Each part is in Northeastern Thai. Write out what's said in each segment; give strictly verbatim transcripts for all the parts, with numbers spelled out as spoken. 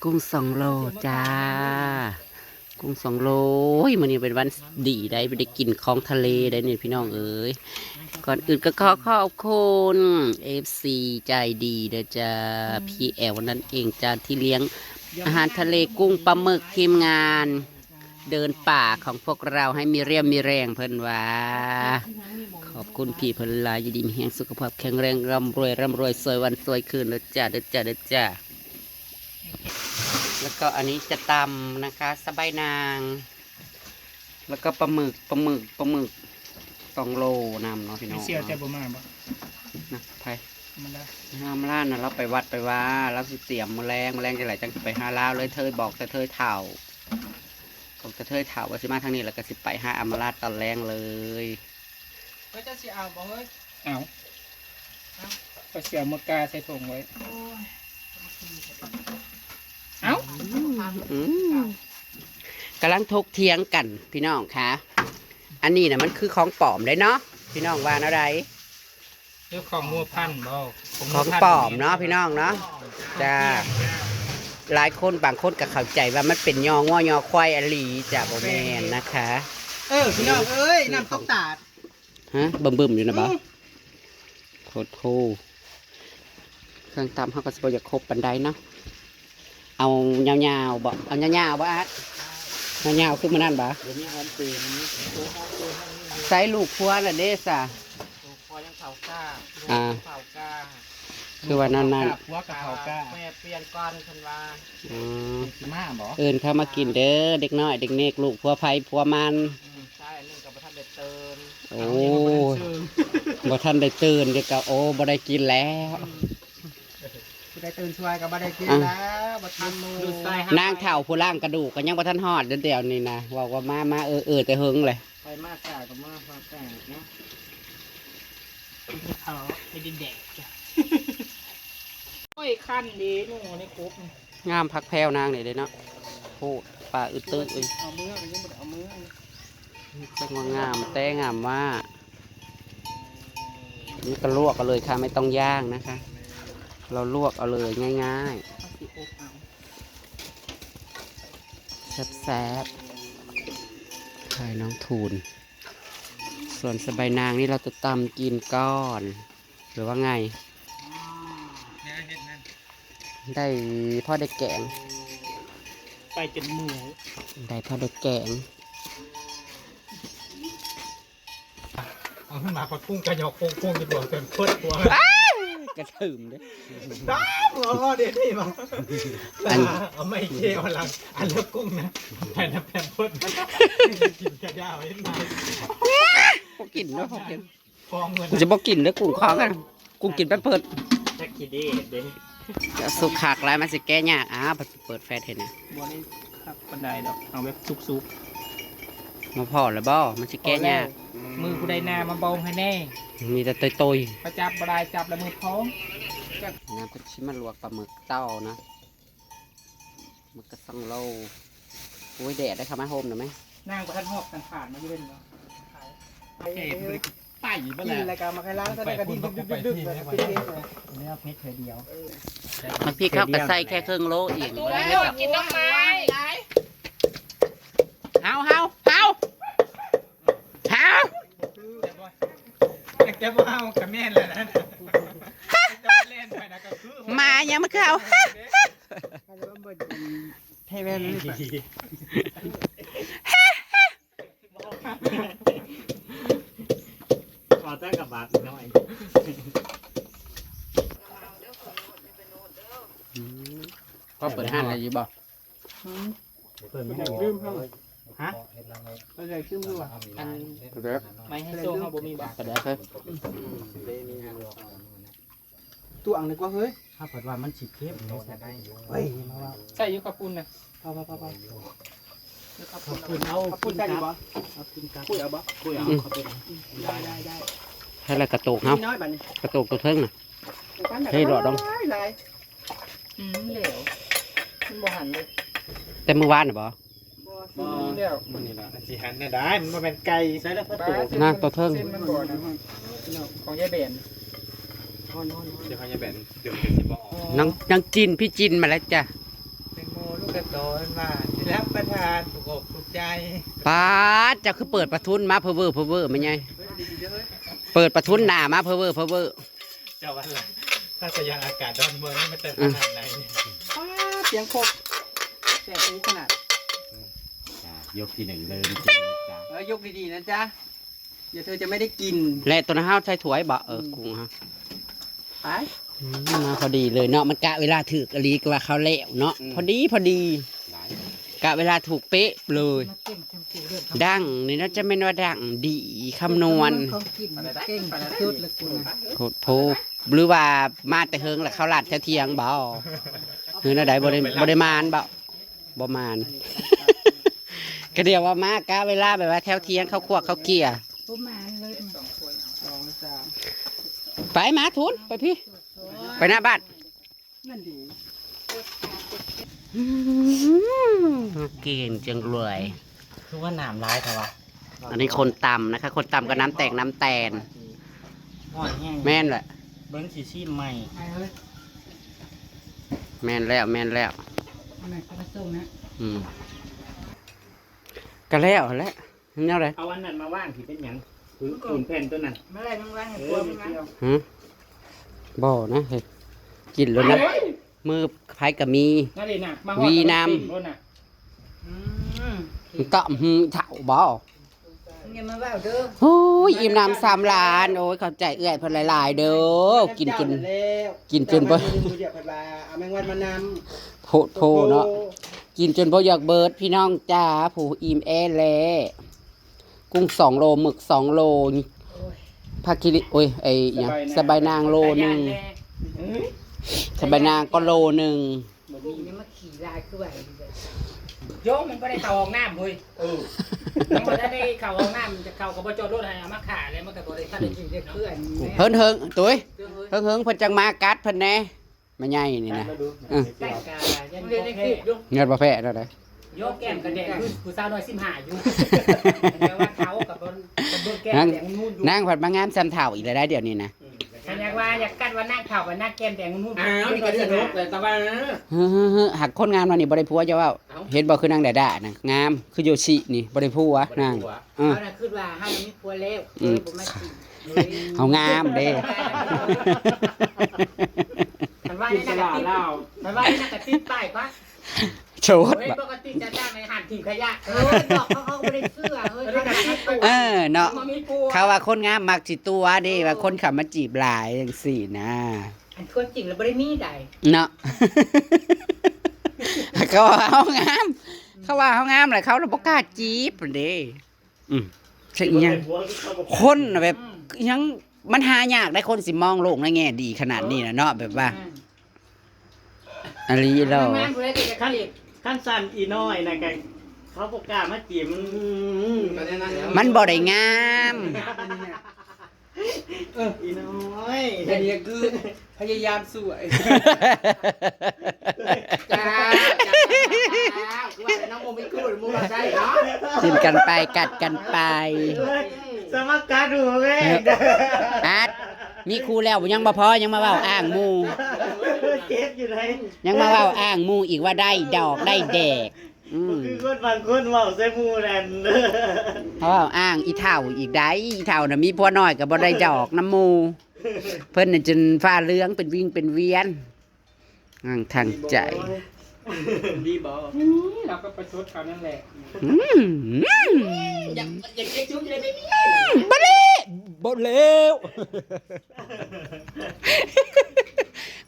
กุ้งสองโลจ้า กุ้งสองโล โอ้ย มื้อนี้เป็นวันดีได้ ได้กินของทะเลได้นี่พี่น้องเอ๋ย ก่อนอื่นก็ขอขอบคุณ เอฟซี ใจดีเด้อจ้า พี่แอลนั่นเองจ้า ที่เลี้ยงอาหารทะเล กุ้งปลาหมึก ทีมงานเดินป่าของพวกเราให้มีเรี่ยวมีแรงเพิ่นว่า ขอบคุณพี่เพิ่นหลาย อยู่ดีมีแฮง สุขภาพแข็งแรง ร่ำรวย ร่ำรวย สวยวันสวยคืนเด้อจ้า เด้อจ้า เด้อจ้า แล้วก็อันนี้จะตำนะคะ สะใบายนาง แล้วก็ปลาหมึก ปลาหมึก ปลาหมึก สองโลนำเนาะพี่น้อง เสี่ยวจะบ่มาบ่ นะ ไผ มันละ ห้ามล้านนะ เราไปวัดไปวา เราสิเตรียมมื้อแลง มื้อแลงจั่งใดจั่งสิไปหาลาวเลย เทิยบอกแต่เทิยเฒ่า บอกแต่เทิยเฒ่าว่าสิมาทางนี้ แล้วก็สิไปหาอำมาลาตอนแลงเลย ก็จะสิเอาบ่เฮ้ย เอา เอา ก็เสี่ยวมากาใส่ถุงไว้ โอ้ย เอา อืม กำลังถกเถียงกันพี่น้องคะ อันนี้นะมันคือของปลอมได้เนาะ พี่น้องว่าแนวใด คือของงัวพันธุ์บ่ ของปลอมเนาะพี่น้องเนาะ จ้า หลายคนบางคนก็เข้าใจว่ามันเป็นยองัวยอควายอหลีจ้ะ บ่แม่นนะคะ เออ พี่น้องเอ้ย น้ำตกตาด ฮะ บึมๆอยู่นะบ่ อืม โคตรโห เครื่องตำเฮาก็สิบ่อยากครบปานใดเนาะ เอายาวๆบ่ เอายาวๆบ่อาร์ต ยาวๆคือมื้อนั้นบ่ เดี๋ยวนี้หอมเปรย์มันนี่ ใส่ลูกครัวน่ะเด้ซะ ลูกครัวยังเฒ่ากล้า อ่า เฒ่ากล้า คือว่านั่นๆ ผัวกับเฒ่ากล้า แม่เปลี่ยนก่อนเพิ่นว่า อืม สิมาบ่ เอิ้นเขามากินเด้อ เด็กน้อยเด็กเล็ก ลูกผัวไผผัวมัน อืม ใช่ อันนึงก็บ่ทันได้ตื่น โอ้ เอายังบ่ทันได้ตื่น บ่ทันได้ตื่น เดี๋ยวก็ โอ้ บ่ได้กินแล้ว อืม ผู้ใดตื่นช่วยก็บ่ได้กิน อ่ะ แล้ว บ่ทันหมู่ ลูกชายหา นางเฒ่าผู้ล่างกระดูกก็ยังบ่ทันฮอดเดี๋ยวนี้นะ เว้าว่ามา มา เออ เออ แต่เฮิงเลย ไปมาสายก็มาพอแตกเนาะ เขาไปดินแดดจ้ะ โอ้ย คันดีหมู่ในคุกนี่ งามผักแพรวนางนี่เด้เนาะ โพด ป่าอึดตึกเอ้ย เอามือ เอามือ จังว่างามแต๊งามว่า นี่ก็ลวกเอาเลยค่ะ ไม่ต้องย่างนะคะ เราลวกเอาเลยง่ายๆ เอาสิอบเอา แซ่บๆ ไข่น้องทูน ส่วนสะใบายนางนี่เราจะตำกินก่อน หรือว่าไง ได้พอได้แกง ไปจนเมื่อย ได้พอได้แกง เอาขึ้นมาผักบุ้งกระหยอกโค้งๆ จนหัวเกินโคตรหัว อ้าย กระเถิมเด้อ ตายหัวข้อเด็ดนี่มา อัน เอาไม่เคี่ยวหลัง อันเลือกกุ้งนะ แผ่นน้ำแผ่นโคตร กินกระดาวเห็นไหม บ่กินเนาะ บ่กิน ฟองเงิน กูจะบ่กินเด้อ กุ้งคองกัน กูกินแป๊บเพิด จักขี้เด้เด้ จะสุกคักแล้วมันสิแก้ยาก อ้าว เปิดแฟลชเห็นนะ บ่ได้คักปานใดดอก เอาแบบสุกๆ มาพอแล้วบ่ มันสิแก้ยาก พอแล้ว มือผู้ใดหน้ามาบองให้แน่ มีแต่โตยๆ ประจับบ่ได้ จับแล้วมือพอง น้ำก็สิมาลวกปลาหมึกเต้านะ หมึกกะสองโล โอ้ย แดดได้เข้ามาโฮมหน่อยไหม นางประทันหอกสังขารมาอยู่เล่นเนาะ เอ้ย ไปบ่ กิน แล้ว แล้วก็มาใครล้างก็ได้กระดิ่งดึกๆๆๆ แล้วก็กินเองเลย เนื้อเพชรเธอเดียว เออ มันพี่เขาก็ใส่แค่ครึ่งโลเอง ตัว บ่ได้ เลือกกินน้องไม้ เฮา เฮา เฮา เฮา แต่บ่เอากับแม่นแล้วนะ เล่นไปนะก็คือ หมายังมาคือเอา ให้แม่นเลย ขอแจ้งกับบาทน้อย อืม ก็เปิดห้างอะไรอยู่บ่ อืม เปิดไม่ได้ ลืมห้าง ฮะ ก็เลยลืมด้วย อัน เดี๋ยว ไม่ให้โซ่เขาบ่มีบ่ กระเดาะเฮ้ย อืม ตัวอังเลยกว่าเฮ้ย ถ้าเกิดว่ามันสิเก็บ เฮ้ย มาว่า ใส่อยู่ข้าวปุ้นน่ะ พอพอพอพอ ข้าวปุ้นเอา ข้าวปุ้นใส่อยู่บ่ เอากินกับ ปุ้ยเอาบ่ ปุ้ยเอา อืม ข้าวปุ้น ได้ได้ได้ ให้ละกระโตกเฮา น้อยบัดนี้ กระโตกตัวเทิงน่ะ เฮ้ย หลอดดอง หลายหลาย อืม เหลว มันบ่หันเลย แต่มื้อวานน่ะบ่ บ่ บ่ แล้ว มันนี่ล่ะ สิหันแนวใด มันบ่แม่นไก่ ใส่แล้วพอโต นะ ตัวเทิง เส้นมันบ่นะ ของยายแบน เดี๋ยวของยายแบน เดี๋ยวมันสิบ่ออก น้อง น้องจิน พี่จินมาแล้วจ้ะ เป็น ตอนมาที่รับประทานถูกอกถูกใจ ป๊าด เจ้าคือเปิดประทุนมาเพ้อเว้อเพ้อเว้อ แม่ใหญ่ เปิดประทุนหน้ามาเพ้อเว้อเพ้อเว้อ เจ้าวันละ ถ้าจะยังอากาศดอนเมืองนี่มันจะขนาดไหนเนี่ย ป๊าด เสียงครก แสบหูขนาด จ้ะ ยกที่หนึ่งเดินจริงนะจ๊ะ เออ ยกดีๆนะจ๊ะ เดี๋ยวเธอจะไม่ได้กิน และตัวนั้นเฮาใส่ถ้วยบ่ เออ อืม กุ้งฮะ ไป อืม มาพอดีเลยเนาะ มันกะเวลาถืกอีหลี ก็ว่าเขาแล้วเนาะ อืม พอดีพอดี หลาย กะเวลาถูกเป๊ะเลย มาเก่งจังสิเรื่องคำ ดังนี่นะ จะแม่นว่าดังดีคำนวณ ของกินเก่งสุดเลยกูนะ โพดโพ หรือว่ามาแต่เฮิงแล้วเขาลาดแถวเที่ยงบ่ หรือแนวใด บ่ได้ บ่ได้มานบ่ บ่มาน ก็เดี๋ยวว่ามากะเวลาแบบว่าแถวเที่ยงเขาครัวเขาเกลี้ย บ่มานเลย สองสาม ไปมาทุน ไปพี่ ไปหน้าบ้าน นั่นดี อืม เก่งจังเลย คือว่าน้ำร้ายเถอะวะ อันนี้คนตำนะคะ คนตำก็น้ำแตกน้ำแตน อ่อนแห้ง แม่นแหละ เบิ้งสีซีมใหม่ แม่นแล้ว แม่นแล้ว อันไหนปลาส้มนะ อืม ก็แล้วแหละ แนวใด เอาอันนั้นมาว่างที่เป็นหยัง คือปูนแผ่นตัวนั้น มาไล่มันว่างให้ เอ พว อก มันนะ เดียว ฮะ บ่นะเฮ้ย กินแล้วนะ เฮ้ย มือไผก็มี นั่นเลยนะ มาหอด วีน้ำ แล้วมันปิ้งโลดน่ะ อืม มันก็หืมเฒ่าบ่ อย่ามาเว้าเด้อ โอ้ย อิ่มน้ำสำราญ โอ้ย ขอบใจเอื้อยเพิ่นหลายๆ เด้อ กินจน แล้ว กินจนบ่ แต่ว่ามื้อเดียวเพิ่นว่าเอาแมงวันมานำ โพดโพเนาะ โพดโพ กินจนบ่อยากเบิดพี่น้องจ้า ผู้อิ่มแอแล กุ้งสองโล หมึกสองโล ผักขี้ริ โอ้ย ไอ้หยัง สะใบายนาง สะใบายนางโลหนึ่ง เอ้ย สะใบายนางก็โลหนึ่ง บ่มี นี่มาขี่ลายคือว่า โยมมันบ่ได้เข้าห้องน้ำเฮ้ย เออ มันบ่ได้เข้าห้องน้ำ มันจะเข้าก็บ่จอดรถให้เอามาฆ่าแล้วมันก็บ่ได้ทันได้กินเด้อเนาะ เพื่อน เฮิงเฮิงๆ ตุ้ย เฮิงเฮิงๆ เพิ่นจังมากัดเพิ่นแหน่ แม่ใหญ่นี่นะ กัดมาดู เออ ใส่กายันบ่แพ้ เงินบ่แพ้เท่าใด โยกแก้มกันแดดคือผู้สาวน้อยสิบห้าอยู่ แต่ว่าเขากับเบิ่ง กับเบิ่งแก้ม นาง แดงนู่นอยู่ นางผัดมางามส่ำเฒ่าอีกแล้วได้เดี๋ยวนี้นะ อืม คันอยากว่าอยากกัดว่านางเฒ่ากับนางแก้มแดงนู่น อ้าว นี่ก็สนุกแต่ตะวันนะ เฮ้อๆๆ หากคนงามเรานี่บ่ได้ผัวจะเว้า เอ้า เห็นบ่คือนางดาดานะ งาม คือโยชินี่ บ่ได้ผัว บ่ได้ผัว นาง เออ เขาน่ะคิดว่าเฮามีผัวแล้ว อืม เลยบ่มาจีบ เฮางามเด้ คันว่านี่น่ะก็ติด คันว่านี่น่ะก็ติดป้ายปะ โสด เฮ้ย บ่ ปกติจะจ้างในหันถิ่มขยะ เออ บอกเขา เขาก็บ่ได้เชื่อ เออ เออ เนาะ บ่มีผัว เขาว่าคนงามมักสิตั๋วเด้ ว่าคนเข้ามาจีบหลายจังซี้นะ อันความจริงแล้วบ่ได้มีใด เนาะ เขาว่าเฮางาม เขาว่าเฮางามแหละ เขาน่ะบ่กล้าจีบเด้ อืม ใช่อีหยัง คนน่ะแบบ อืม ยัง มันหายากได้คนสิมองโลกในแง่ดีขนาดนี้นะเนาะ แบบว่า อืม อีหลีเหรอ มันมาผู้ใดก็จะ คัน จีบ คันสั่นอีน้อยนะก็เขาบ่กล้ามาจีบมัน อืม ก็แน่นอนแล้ว มันบ่ได้งาม เออ อีน้อย อันนี้คือพยายามสวย จ้า จ้า จ้า คือว่าน้องโมไม่คู่หรือโมมาใช่เนาะ กินกันไปกัดกันไป สมัครการดูแม่ เออ อัด มีคู่แล้วยังบ่พอ ยังมาเว้าอ้างหมู่ เจ็บอยู่ไหน ยังมาเว้าอ้างหมู่อีกว่าได้ดอกได้แดก อืม คือคนบางคนเว้าใส่หมู่นั่น เขาเว้าอ้างอีเฒ่าอีกได้ อีเฒ่าน่ะมีผัวน้อยก็บ่ได้ดอกนำหมู่ เพิ่นน่ะจนฟ้าเหลืองเป็นวิ่งเป็นเวียน อ้างทางใจ ดีบ่ ไม่มี เราก็ประชดเขานั่นแหละ อืม อยาก อยากเช็คชุดเลย ไม่มี บ่เลย บ่แล้ว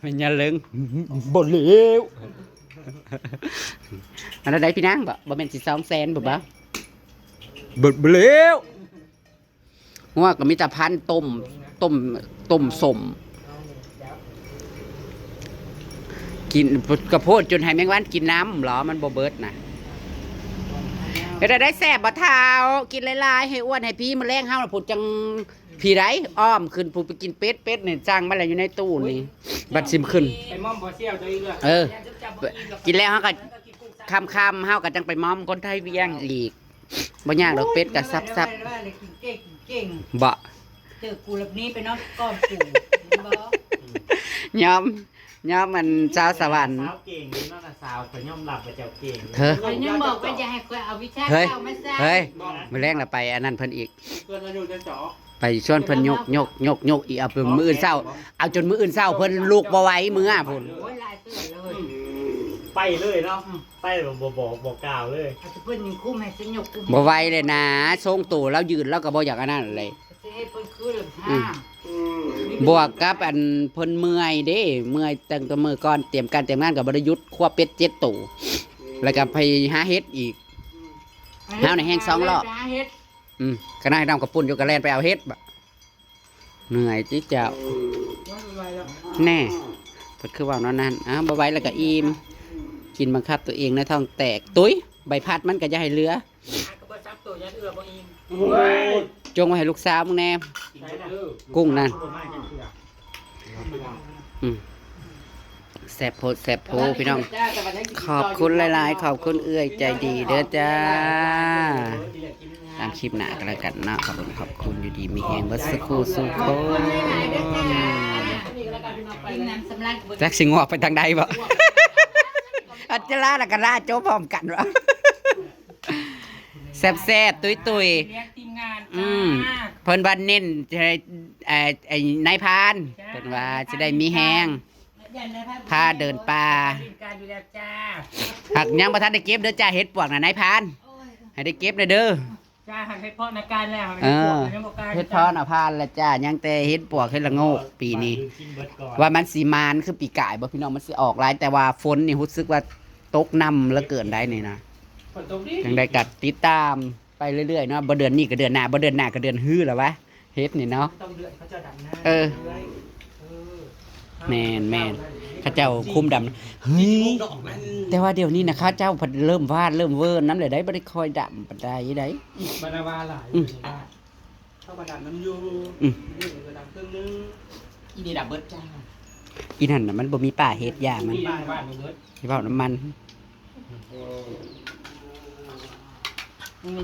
มันอย่าเลิง บ่แล้ว อันนั้นได้พี่นางบ่ บ่แม่นสิสองแสนบ่บ่ บ่ บ่แล้ว งัวก็มีแต่พันธุ์ต้ม ต้ม ต้มส้ม กินกะโพดจนให้แมงวันกินน้ำเหรอ มันบ่เบิดนะ เฮ็ดได้แซ่บบ่เฒ่า กินหลายๆ ให้อ้วนให้พี มื้อแลงเฮาน่ะพุดจังพีได้อ้อมขึ้นพุดไปกินเป็ด เป็ดนี่สั่งมาแล้วอยู่ในตู้นี่ บัดสิมขึ้น ไปม่อมบ่เสี่ยวเจ้าอีกเด้อ เออ กินแล้วเฮาก็ ค่ำๆ เฮาก็จังไปม่อมคนไทเวียงอีก บ่ยากดอก เป็ดก็สับๆ ว่าเลยกินเก่ง กินเก่ง บ่ เจอกูแบบนี้ไปนอนก้อนกู บ่ ยอม ยอมมันสาวสวรรค์ สาวเก่งนี่เนาะนะ สาว ข้อยยอมรับว่าเจ้าเก่ง เฮ้ย ข้อยยังบอกว่าอย่าให้ข้อยเอาวิชา เฮ้ย เก่ามาใส่ เฮ้ย มื้อแลงละไปอันนั้นเพิ่นอีก เพื่อนเราอยู่จะเจาะ ไปชวนเพิ่นยก ยก ยก ยกอีก เอาเป็นมื้ออื่นเช้า เอาจนมื้ออื่นเช้าเพิ่นลุกบ่ไหวมื้อพุ้น โอ้ย หลายเทื่อเลย ไปเลยเนาะ ไปแบบบ่บอกบ่กล่าวเลย อาจจะเพิ่นยังคุ้มให้ฉันยกคุ้ม บ่ไหวเลยนะ ทรงโตแล้วยืนแล้วก็บ่อยากอันนั้นเลย สิให้เพิ่นคือเลย อืม ห้า บวกกับอันเพิ่นเมื่อยเด้ เมื่อยตั้งแต่มื้อก่อน เตรียมการเตรียมงานก็บ่ได้หยุด ครัวเป็ดเจ็ดโต แล้วก็ไปหาเห็ดอีก เฮาน่ะแฮงสองรอบ ไปหาเห็ด อืม ก็นายดำกับปุ้นอยู่ก็แล่นไปเอาเห็ดบะ เหนื่อยจิเจ้า ว่าไปแล้ว แน่ เพิ่นคือว่าแนวนั้น อ้าว บ่ไหวแล้วก็อิ่ม กินบังคับตัวเองในท้องแตก ตุ้ย ใบพัดมันก็อย่าให้เหลือ หาก็บ่ซักตัวยันเอือบ่อิ่ม จงไว้ให้ลูกสาวมึงแน่ กินเด้อ กุ้งนั่น อืม แซ่บโพดแซ่บโพพี่น้อง ขอบคุณหลายๆ ขอบคุณเอื้อยใจดีเด้อจ้า ตามคลิปหน้าก็แล้วกันเนาะ ขอบคุณ ขอบคุณ อยู่ดีมีแฮงเบิดสุขสู่คน กินน้ำสำลัก จักสิงอกไปทางใดบ่ อัจฉราแล้วก็ลาโจ้พร้อมกันบ่ แซ่บๆ ตุ้ยๆ เรียกทีมงาน อืม จ้า เพิ่นว่าเน้นจะให้ เอ่อ ไอ้นายพราน จ้า เพิ่นว่าสิได้มีแฮง พาเดินป่า การอยู่แล้วจ้า หากยังบ่ทันได้เก็บเด้อจ้า เห็ดปวกน่ะนายพราน ให้ได้เก็บเลยเด้อ จ้า หันเห็ดเพาะนาการแล้ว เออ ยังบ่กล้า เห็ดเพาะน่ะผ่านแล้วจ้า ยังแต่เห็ดปวกเห็ดละโงกปีนี้ ว่ามันสิหมานคือปีกายบ่พี่น้อง มันสิออกหลาย แต่ว่าฝนนี่รู้สึกว่าตกนำเหลือเกินได้นี่นะ ฝนตกดิ จังใดก็ติดตามไปเรื่อยๆ เนาะ บ่เดือนนี้ก็เดือนหน้า บ่เดือนหน้าก็เดือนฮือแล้ววะ เห็ดนี่เนาะ ต้องเดือนเขาจะดำหน้า เออ เรื่อย เออ แม่นแม่น เขาเจ้าคุมดำ เฮ้ย ดอกมัน แต่ว่าเดี๋ยวนี้นะ เขาเจ้าเพิ่นเริ่มวาดเริ่มเวิร์นนำเลยได้ บ่ได้ค่อยดำปานใดได้ บรรดาว่าหลาย อืม อยู่ในบ้าน เข้ามาดำน้ำอยู่ อืม นี่ก็ดำเครื่องนึง อีนี่ดำเบิดจ้า อีนั่นน่ะมันบ่มีป่าเห็ดอย่างมัน อีบ้านบ้านมันเบิด สิเว้าน้ำมัน เออ